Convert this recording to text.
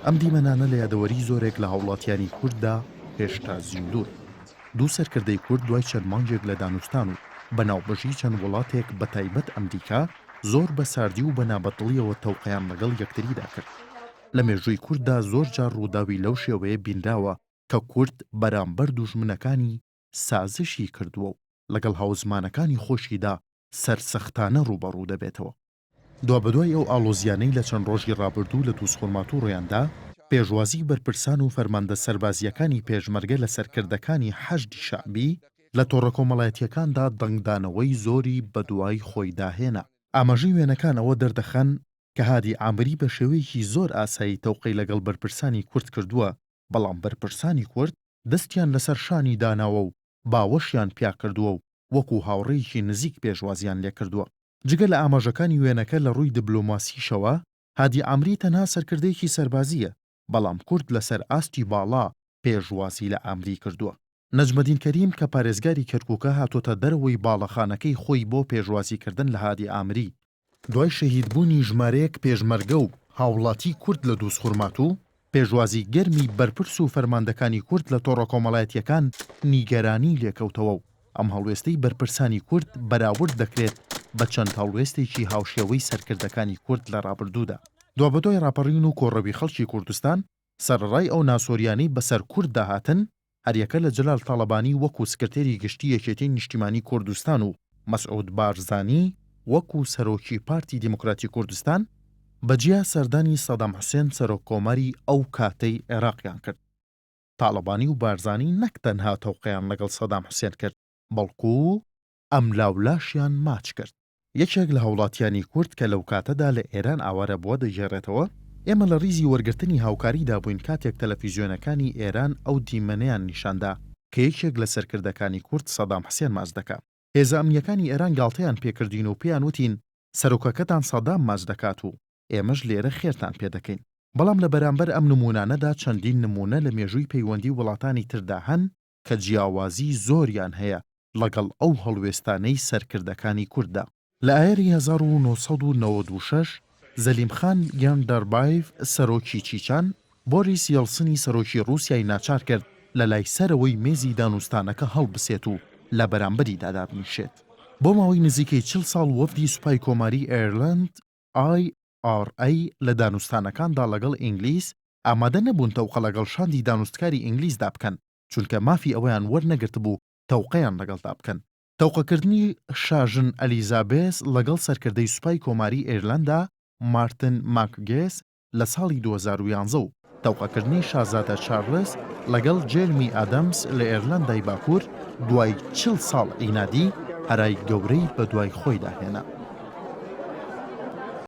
ئەم دیمەنانە لە یادەوەریی زۆرێک لە هاوڵاتیانی کورددا هێشتا زیندوون. دوو سەرکردەی کورد دوای چەند مانگێک لە دانوستان و بە ناوبژی چەند وڵاتێک بە تایبەت ئەمریکا زۆر بە ساردی و بە نابەدڵیەوە تەوقەیان لەگەڵ یەکتریدا کرد. لە مێژووی کورددا زۆر جار ڕووداوی لەو شێوەیە بینراوە کە کورد بەرامبەر دوژمنەکانی سازشی کردووە و لەگەڵ هاوزمانەکانی خۆشیدا سەرسەختانە ڕووبەڕوو دەبێتەوە. دوابەدوای ئەو ئاڵۆزییانەی لە چەند ڕۆژی ڕابردوو لە دووزخورماتوو ڕوویاندا، پێشوازیی بەرپرسان و فەرماندە سەربازییەکانی پێشمەرگە لە سەرکردەکانی حەشدی شەعبی لە تۆڕە کۆمەڵایەتییەکاندا دەنگدانەوەی زۆری بەدوای خۆیدا هێنا. ئاماژەی وێنەکان ئەوە دەردەخەن کە هادی عامری بە شێوەیەکی زۆر ئاسایی تەوقەی لەگەڵ بەرپرسانی کورد کردووە، بەڵام بەرپرسانی کورد دەستیان لەسەر شانی داناوە و باوەشیان پیاکردووە و وەکو هاوڕێیەکی نزیک پێشوازیان لێکردووە. جگە لە ئاماژەکانی وێنەکە لە ڕووی دبلۆماسیشەوە، هادی عامری تەنها سەرکردەیەکی سەربازییە، بەڵام کورد لەسەر ئاستی باڵا پێشوازی لە عامری کردووە. نەجمەدین کەریم کە پارێزگاری کەرکوکە هاتۆتە دەرەوەی باڵەخانەکەی خۆی بۆ پێشوازیکردن لە هادی عامری. دوای شەهیدبوونی ژمارەیەک پێشمەرگە و هاوڵاتی کورد لە دووزخورماتوو، پێشوازی گەرمی بەرپرس و فەرماندەکانی کورد لە تۆڕە کۆمەڵایەتییەکان نیگەرانی لێکەوتەوە و ئەم هەڵوێستەی بەرپرسانی کورد بەراورد دەکرێت بە چەند هەڵوێستێکی هاوشێوەی سەرکردەکانی کورد لە ڕابردوودا. دوابەدوای ڕاپەڕین و کۆڕەوی خەڵکی کوردستان، سەرەڕای ئەو ناسۆریانەی بەسەر کورددا هاتن، هەریەکە لە جەلال تاڵەبانی وەکو سکرتێری گشتی یەکێتی نیشتیمانی کوردستان و مەسعود بارزانی وەکو سەرۆکی پارتی دیموکراتی کوردستان بە جیا سەردانی سەدام حوسێن سەرۆک کۆماری ئەو کاتەی عێراقیان کرد. تاڵەبانی و بارزانی نەک تەنها تەوقەیان لەگەڵ سەدام حوسێن کرد، بەڵکو ئەملاولاشیان ماچ کرد. یەکێک لە هاوڵاتیانی کورد کە لەو کاتەدا لە ئێران ئاوارە بووە دەگێڕێتەوە، ئێمە لە ڕیزی وەرگرتنی هاوکاریدا بووین کاتێک تەلەفیزیۆنەکانی ئێران ئەو دیمەنەیان نیشان دا کە یەکێک لە سەرکردەکانی کورد سەدام حسێن ماچ دەکا. هێزە ئەمنییەکانی ئێران گاڵتەیان پێ کردین و پێیان وتین سەرۆکەکەتان سەدام ماچ دەکات و ئێمەش لێرە خێرتان پێ دەکەین. بەڵام لە بەرامبەر ئەم نموونانەدا چەندین نموونە لە مێژووی پەیوەندی وڵاتانی تردا هەن کە جیاوازی زۆریان هەیە ڵەگەڵ ئەو هەڵوێستانەی سەرکردەکانی کورددا. لە ئایاری 1996 زەلیمخان یانداربایڤ سەرۆکی چیچان، بۆریس یەڵسنی سەرۆکی ڕووسیای ناچار کرد لە لای سەرەوەی مێزی دانوستانەکە هەڵبسێت و لە بەرامبەریدا دابنیشێت. بۆ ماوەی نزیکەی 40 ساڵ وەفدی سوپای کۆماری ئێرلەند، IRA، لە دانوستانەکاندا لەگەڵ ئینگلیز ئامادە نەبوون تەوقە لەگەڵ شاندی دانوستکاری ئینگلیزدا بکەن، چونکە مافی ئەوەیان وەرنەگرتبوو تەوقەیان لەگەڵدا بکەن. تەوقەکردنی شاژن ئەلیزابێس لەگەڵ سەرکردەی سوپای کۆماری ئێرلەندا مارتن ماکگێس لە ساڵی 2011 و تەوقەکردنی شازادە چارلس لەگەڵ جێرمی ئادەمس لە ئێرلەندای باکوور دوای 40 ساڵ عینادی هەرای گەورەی بەدوای خۆیدا هێنا.